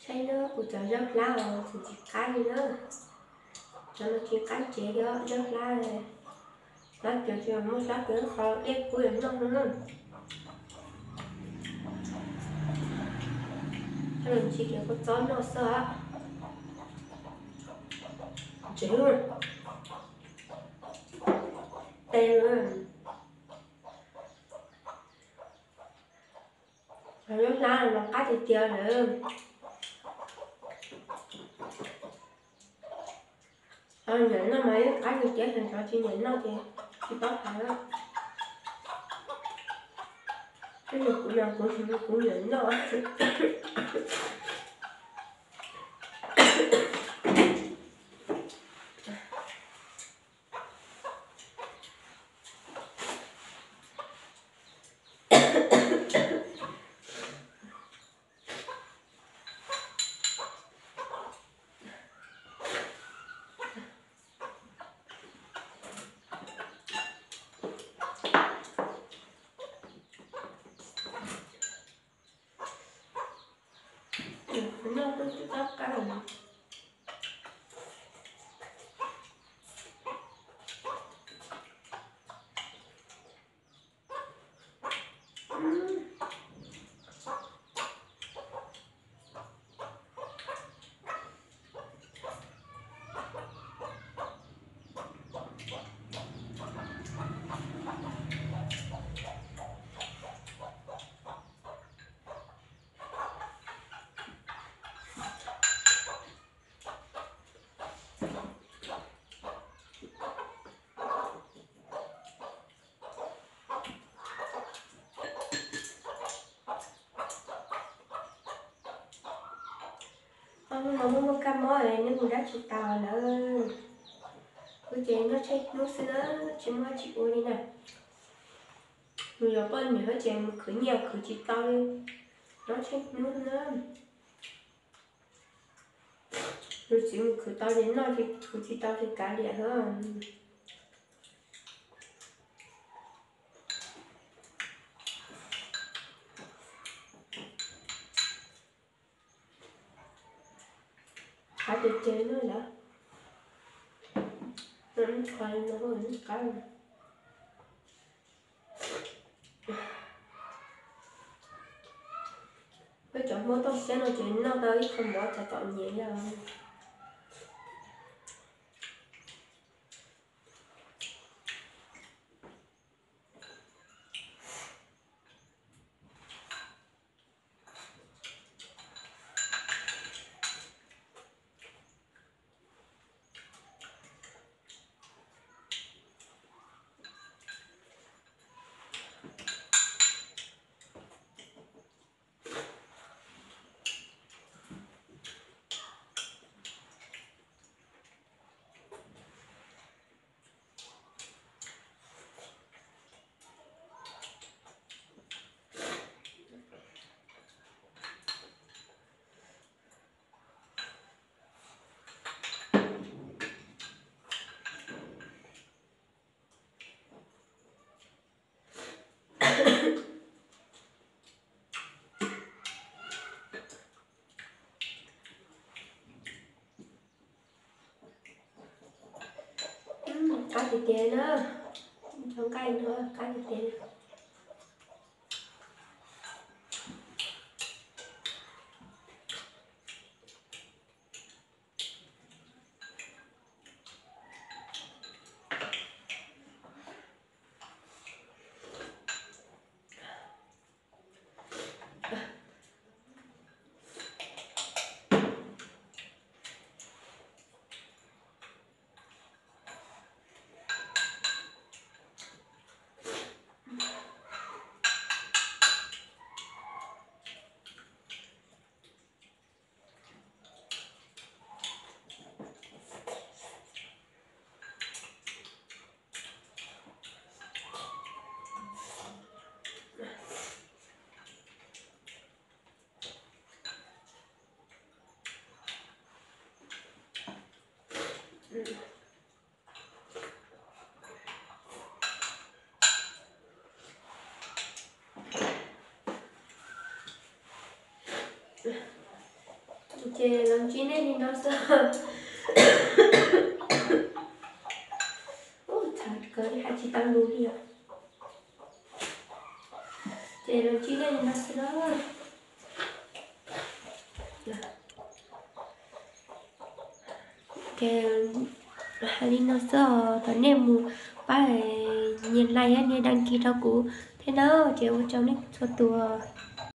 Saib na, kuv cov zaub hlab os tseem tsis qab li na. Cov no tsis qab cev li os, zaub hlab. Hlab cov tsis muaj hlab cov qhov dej kub yuav noj no na. Coj los ntsis cov kua txob noj xwb os. Tsev tes. Cov zaub hlab no qab tiag tiag lawm. Cov nyiam noj mas yeej qab tiag tiag, cov tsis nyiam noj ces tsis paub hais. Tab sis kuv mas kuv, kuv nyiam noj. Noj twb tsis qab qab. Hnub no muaj muaj kab mob es nws mus dab tsis tau lawm. Kuv ces noj tsheej hnub xwb na, tsis muaj dab tsi ua li na. Nws yog poj niam hab ces mus khwv nyiaj khwv tsis tau li, noj tsheej hnub xwb na. Tus txiv mus khwv tau ces noj, khwv tsis tau ces kav liam xwb. Qab tiag tiag no lawm. Qhov no qab. Peb cov Hmoob toj siab no ces noj tau ib qho mov tas tom nyiam li os. Qab tiag tiag na, cov nqaij no qab tiag tiag. Ces los ntsib nej li no xwb. Ub, txhav kawg li, hais tsis tau lus li os. Ces los ntsib nej li no xwb na. Ces hais li no xwb os, thov nej mus pab nias like thiab nias đăng ký rau kuv thiab na. Ces ua tsaug nej txhua tus.